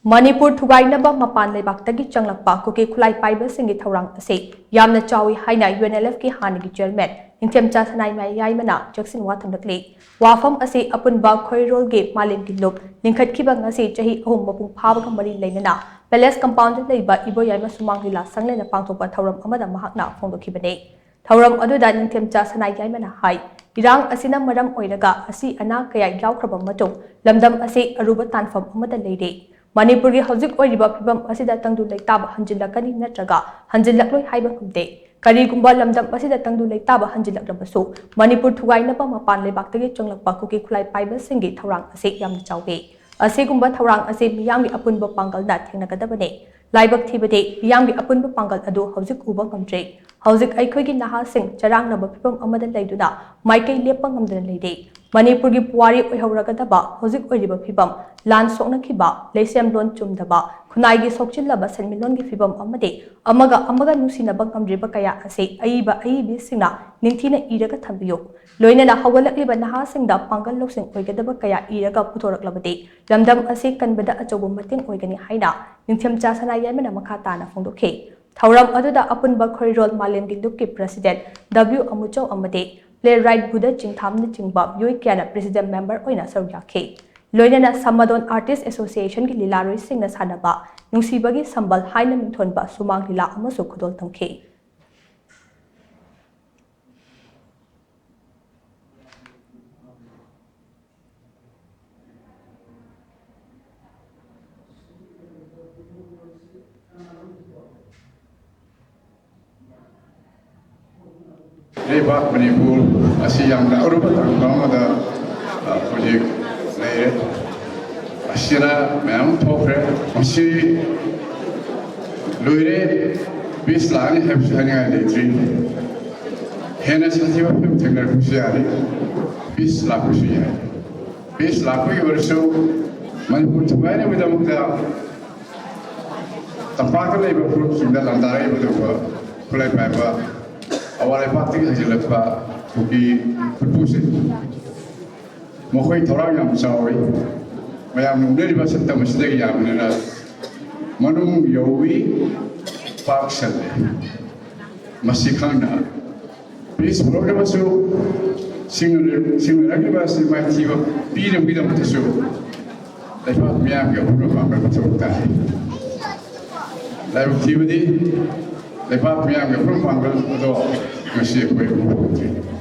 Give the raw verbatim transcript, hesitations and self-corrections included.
ꯃꯅꯤꯄꯨꯔ ꯊꯨꯒꯥꯏꯅꯕ ꯃꯄꯥꯟ ꯂꯩꯕꯥꯛꯇꯒꯤ ꯆꯪꯂꯛꯄ ꯀꯨꯀꯤ ꯈꯨꯠꯂꯥꯏ ꯄꯥꯏꯕꯁꯤꯡꯒꯤ ꯊꯧꯔꯥꯡ ꯑꯁꯤ ꯌꯥꯝꯅ ꯆꯥꯎꯏ ꯍꯥꯏꯅ UNLFꯀꯤ ꯍꯥꯟꯅꯒꯤ chairman ꯅꯤꯡꯊꯦꯝꯆꯥ ꯁꯅꯥꯏꯃꯥꯏ ꯌꯥꯏꯃꯅ ꯆꯦꯛꯁꯤꯟꯋꯥ ꯊꯝꯂꯛꯂꯤ꯫ ꯋꯥꯐꯝ ꯑꯁꯤ ꯑꯄꯨꯟꯕ ꯈꯣꯏꯔꯣꯜꯒꯤ ꯃꯥꯂꯦꯝꯒꯤ ꯂꯨꯞ ꯂꯤꯡꯈꯠꯈꯤꯕ ꯉꯁꯤ ꯆꯍꯤ ꯑꯍꯨꯝ ꯃꯄꯨꯡ ꯐꯥꯕꯒ ꯃꯔꯤ ꯂꯩꯅꯅ Palace Compoundꯗ ꯂꯩꯕ ꯏꯕꯣꯌꯥꯏꯃ ꯁꯨꯃꯥꯡ ꯂꯤꯂꯥ ꯁꯪꯂꯦꯟꯗ ꯄꯥꯡꯊꯣꯛꯄ ꯊꯧꯔꯝ ꯑꯃꯗ ꯃꯍꯥꯛꯅ ꯐꯣꯡꯗꯣꯛꯈꯤꯕꯅꯤ꯫ ꯊꯧꯔꯝ ꯑꯗꯨꯗ ꯅꯤꯡꯊꯦꯝꯆꯥ ꯁꯅꯥ ꯌꯥꯏꯃꯅ ꯍꯥꯏ, ꯏꯔꯥꯡ ꯑꯁꯤꯅ ꯃꯔꯝ ꯑꯣꯏꯔꯒ ꯑꯁꯤ ꯑꯅꯥ ꯀꯌꯥ ꯌꯥꯎꯈ꯭ꯔꯕ ꯃꯇꯨꯡ ꯂꯝꯗꯝ ꯑꯁꯤ ꯑꯔꯨꯕ ꯇꯥꯟꯐꯝ ꯑꯃꯗ ꯂꯩꯔꯦ꯫ ꯃꯅꯤꯄꯨꯔꯒꯤ ꯍꯧꯖꯤꯛ ꯑꯣꯏꯔꯤꯕ ꯐꯤꯕꯝ ꯑꯁꯤꯗ ꯇꯪꯗꯨ ꯂꯩꯇꯥꯕ ꯍꯟꯖꯤꯜꯂꯛꯀꯅꯤ ꯅꯠꯇ꯭ꯔꯒ ꯍꯟꯖꯤꯜꯂꯛꯂꯣꯏ ꯍꯥꯏꯕ ꯉꯝꯗꯦ꯫ ꯀꯔꯤꯒꯨꯝꯕ ꯂꯝꯗꯝ ꯑꯁꯤꯗ ꯇꯪꯗꯨ ꯂꯩꯇꯥꯕ ꯍꯟꯖꯤꯜꯂꯛꯂꯕꯁꯨ ꯃꯅꯤꯄꯨꯔ ꯊꯨꯒꯥꯏꯅꯕ ꯃꯄꯥꯟ ꯂꯩꯕꯥꯛꯇꯒꯤ ꯆꯪꯂꯛꯄ ꯀꯨꯀꯤ ꯈꯨꯠꯂꯥꯏ ꯄꯥꯏꯕꯁꯤꯡꯒꯤ ꯊꯧꯔꯥꯡ ꯑꯁꯤ ꯌꯥꯝꯅ ꯆꯥꯎꯏ꯫ ꯑꯁꯤꯒꯨꯝꯕ ꯊꯧꯔꯥꯡ ꯑꯁꯤ ꯃꯤꯌꯥꯝꯒꯤ ꯑꯄꯨꯟꯕ ꯄꯥꯡꯒꯜꯅ ꯊꯦꯡꯅꯒꯗꯕꯅꯤ꯫ ꯂꯥꯏꯕꯛ ꯊꯤꯕꯗꯤ ꯃꯤꯌꯥꯝꯒꯤ ꯑꯄꯨꯟꯕ ꯄꯥꯡꯒꯜ ꯑꯗꯨ ꯍꯧꯖꯤꯛ ꯎꯕ ꯉꯝꯗ꯭ꯔꯦ꯫ ꯍꯧꯖꯤꯛ ꯑꯩꯈꯣꯏꯒꯤ ꯅꯍꯥꯁꯤꯡ ꯆꯔꯥꯡꯅꯕ ꯐꯤꯚꯝ ꯑꯃꯗ ꯂꯩꯗꯨꯅ ꯃꯥꯏꯀꯩ ꯂꯦꯞꯄ ꯉꯝꯗꯅ ꯂꯩꯔꯦ꯫ ꯃꯅꯤꯄꯨꯔꯒꯤ ꯄꯨꯋꯥꯔꯤ ꯑꯣꯏꯍꯧꯔꯒꯗꯕ ꯍꯧꯖꯤꯛ ꯑꯣꯏꯔꯤꯕ ꯐꯤꯚꯝ, ꯂꯥꯟ ꯁꯣꯛꯅꯈꯤꯕ, ꯂꯩꯁꯦꯝꯂꯣꯟ ꯆꯨꯝꯗꯕ, ꯈꯨꯟꯅꯥꯏꯒꯤ ꯁꯣꯛꯆꯤꯜꯂꯕ ꯁꯦꯟꯃꯤꯠꯂꯣꯟꯒꯤ ꯐꯤꯚꯝ ꯑꯃꯗꯤ ꯑꯃꯒ ꯑꯃꯒ ꯅꯨꯡꯁꯤꯅꯕ ꯉꯝꯗ꯭ꯔꯤꯕ ꯀꯌꯥ ꯑꯁꯤ ꯑꯏꯕ ꯑꯏꯕꯤꯁꯤꯡꯅ ꯅꯤꯡꯊꯤꯅ ꯏꯔꯒ ꯊꯝꯕꯤꯌꯨ꯫ ꯂꯣꯏꯅꯅ ꯍꯧꯒꯠꯂꯛꯂꯤꯕ ꯅꯍꯥꯁꯤꯡꯗ ꯄꯥꯡꯒꯜ ꯂꯧꯁꯤꯡ ꯑꯣꯏꯒꯗꯕ ꯀꯌꯥ ꯏꯔꯒ ꯄꯨꯊꯣꯔꯛꯂꯕꯗꯤ ꯂꯝꯗꯝ ꯑꯁꯤ ꯀꯟꯕꯗ ꯑꯆꯧꯕ ꯃꯇꯦꯡ ꯑꯣꯏꯒꯅꯤ ꯍꯥꯏꯅ ꯅꯤꯡꯊꯦꯝꯆꯥ ꯁꯅꯥ ꯌꯥꯏꯃꯅ ꯃꯈꯥ ꯇꯥꯅ ꯐꯣꯡꯗꯣꯛꯈꯤ꯫ ꯊꯧꯔꯝ ꯑꯗꯨꯗ ꯑꯄꯨꯟꯕ ꯈꯣꯏꯔꯣꯜ ꯃꯥꯂꯦꯝꯒꯤ ꯂꯨꯞꯀꯤ president W ꯑꯃꯨꯆꯧ ꯑꯃꯗꯤ playwright ꯕꯨꯙ ꯆꯤꯡꯊꯥꯝꯅꯆꯤꯡꯕ ꯃꯤꯑꯣꯏ ꯀꯌꯥꯅ president member ꯑꯣꯏꯅ ꯁꯔꯨꯛ ꯌꯥꯈꯤ꯫ ꯂꯣꯏꯅꯅ ꯁꯃꯥꯗꯣꯟ Artist Associationꯒꯤ ꯂꯤꯂꯥꯔꯣꯏꯁꯤꯡꯅ ꯁꯥꯟꯅꯕ ꯅꯨꯡꯁꯤꯕꯒꯤ ꯁꯝꯕꯜ ꯍꯥꯏꯅ ꯃꯤꯡꯊꯣꯟꯕ ꯁꯨꯃꯥꯡ ꯂꯤꯂꯥ ꯑꯃꯁꯨ ꯈꯨꯗꯣꯜ ꯇꯝꯈꯤ꯫ ꯂꯩꯕꯥꯛ ꯃꯅꯤꯄꯨꯔ ꯑꯁꯤ ꯌꯥꯝꯅ ꯑꯔꯨꯕ ꯇꯥꯡꯀꯛ ꯑꯃꯗ, ꯑ, ꯍꯧꯖꯤꯛ ꯂꯩꯔꯦ꯫ ꯑꯁꯤꯅ ꯃꯌꯥꯝ ꯑꯃ ꯊꯣꯛꯈ꯭ꯔꯦ꯫ ꯃꯁꯤ ꯂꯣꯏꯔꯦ, peace ꯂꯥꯛꯑꯅꯤ ꯍꯥꯏꯕꯁꯨ ꯍꯥꯏꯅꯤꯡꯉꯥꯏ ꯂꯩꯇ꯭ꯔꯤ꯫ ꯍꯦꯟꯅ ꯁꯥꯊꯤꯕ ꯐꯤꯕꯝ ꯊꯦꯡꯅꯔꯛꯄꯁꯨ ꯌꯥꯔꯤ꯫ Peace ꯂꯥꯛꯄꯁꯨ ꯌꯥꯏ꯫ Peace ꯂꯥꯛꯄꯒꯤ ꯑꯣꯏꯔꯁꯨ ꯃꯅꯤꯄꯨꯔ ꯊꯨꯒꯥꯏꯅꯕꯒꯤꯗꯃꯛꯇ ꯇꯝꯄꯥꯛꯇ ꯂꯩꯕ ꯐꯨꯔꯨꯞꯁꯤꯡꯗ ꯂꯥꯟꯗꯥꯔꯛꯏꯕ ꯑꯗꯨꯒꯨꯝꯕ ꯈꯨꯠꯂꯥꯏ ꯄꯥꯏꯕ ꯑꯋꯥ ꯂꯩꯄꯥꯛꯇꯒꯤ ꯍꯩꯖꯤꯜꯂꯛꯄ ꯀꯨꯀꯤ ꯈꯨꯠꯄꯨꯁꯤꯡ, ꯃꯈꯣꯏ ꯊꯧꯔꯥꯡ ꯌꯥꯝ ꯆꯥꯎꯏ꯫ ꯃꯌꯥꯝꯅ ꯎꯅꯔꯤꯕ ꯁꯛꯇꯝ ꯑꯁꯤꯗꯒꯤ ꯌꯥꯝꯕꯅꯤꯅ ꯃꯅꯨꯡ ꯌꯧꯏ, ꯄꯥꯛ ꯁꯜꯂꯦ꯫ ꯃꯁꯤ ꯈꯪꯅ ꯄ꯭ꯔꯦꯁ ꯐꯣꯔꯝꯗꯁꯨ ꯁꯤꯡꯅꯔꯛꯂꯤꯕ ꯑꯁꯤ ꯃꯥꯏꯊꯤꯕ ꯄꯤꯅꯕꯒꯤꯗꯃꯛꯇꯁꯨ ꯂꯩꯕꯥꯛ ꯃꯤꯌꯥꯝꯒꯤ ꯑꯄꯨꯟꯕ ꯄꯥꯡꯒꯜ ꯃꯊꯧ ꯇꯥꯏ꯫ ꯂꯥꯏꯕꯛ ꯊꯤꯕꯗꯤ ꯂꯩꯕꯥꯛ ꯃꯤꯌꯥꯝꯒꯤ ꯑꯄꯨꯟꯕ ꯄꯥꯡꯒꯜ ꯑꯗꯣ ꯉꯁꯤ ꯑꯩꯈꯣꯏ ꯎꯕ ꯐꯪꯗ꯭ꯔꯤ꯫